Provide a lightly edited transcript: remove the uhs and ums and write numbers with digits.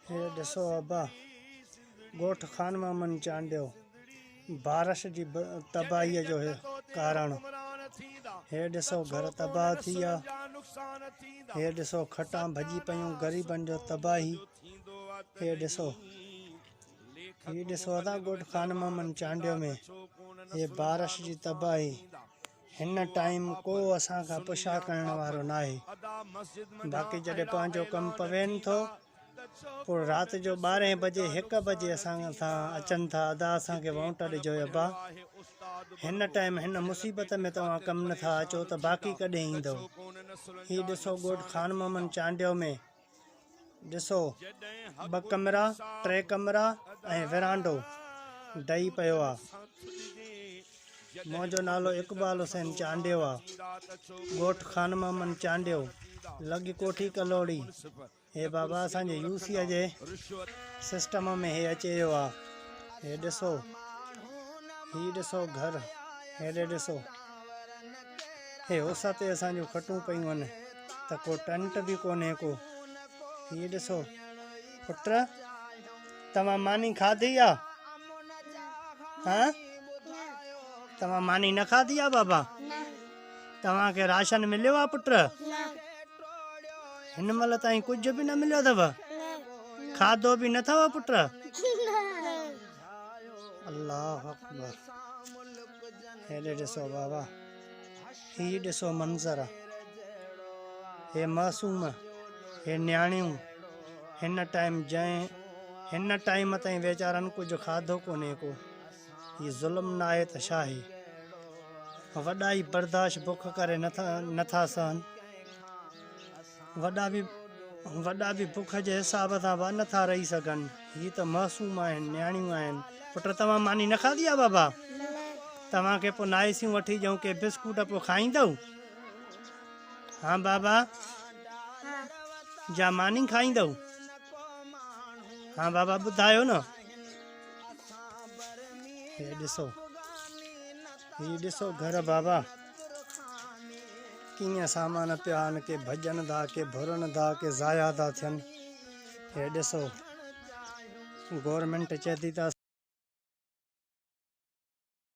هي ڏسو ابا ڳوٺ خان محمد چانڊيو بارش جي تباهي جو هي ڪارڻ هي ڏسو گهر تباهه ٿي ويا هي ڏسو کٽان ڀڄي پيون غريبن جو تباهي هي ڏسو هي ڏسو ادا ڳوٺ خان محمد چانڊيو ۾ هي بارش جي تباهي هن ٽائيم ڪو اسان کان پڇا ڪرڻ وارو ناهي باقي جڏهن پنهنجو ڪم پوين ٿو پوء رات جو ٻارهين بجي هڪ بجي اسان سان اچن ٿا ادا اسان کي وونٽ ڏجو ابا هن ٽائيم هن مصيبت ۾ توهان ڪم نٿا اچو ته باقي ڪڏهن ايندو هي ڏسو ڳوٺ خان محمد چانڊيو ۾ ڏسو ٻه ڪمرا ٽي ڪمرا ۽ ورانڊو ڊهي پيو آ منهنجو نالو اقبال حسين چانڊيو آ ڳوٺ خان محمد چانڊيو لڳ ڪوٺي ڪلهوڙي هي بابا اسان جي يو سي جي سسٽم ۾ هي اچي ويو آ هي ڏسو هي ڏسو گهر هيڏي ڏسو هي اس تي اسان جون کٽون پيون آهن ته ڪو ٽنٽ به ڪونهي ڪو هي ڏسو پٽ توهان ماني کاڌي آ ها توهان ماني نه کاڌي آ بابا توهان کي راشن مليو آ پٽ هن مهل تائين ڪجهه به نه مليو اٿو کاڌو به نه اٿو پٽ الله اڪبر هيڏي ڏسو بابا هي ڏسو منظر هي معصوم هي نياڻيون هن ٽائيم جنهن هن ٽائيم تائين ويچارن ڪجهه کاڌو ڪونهي ڪو هي ظلم ناهي ته ڇاهي وڏا ئي برداشت بک ڪري نٿا نٿا سهن وڏا به وڏا به بک جي حساب سان به نٿا رهي سگهن هي ته معصوم آهن نياڻيون آهن پٽ توهان ماني نه کاڌي آ بابا توهان کي پوء نائسيون وٺي ڏيون ڪي بسڪوٽ پوء کائيندؤ ها بابا جا ماني کائيندؤ ها بابا ٻڌايو نه هي ڏسو هي ڏسو گهر بابا ڪيئن سامان پيا آهن ڪي ڀڄن ٿا ڪي ڀرن ٿا ڪي ضايع ٿا ٿين هي ڏسو گورنمينٽ چئي ٿي ته.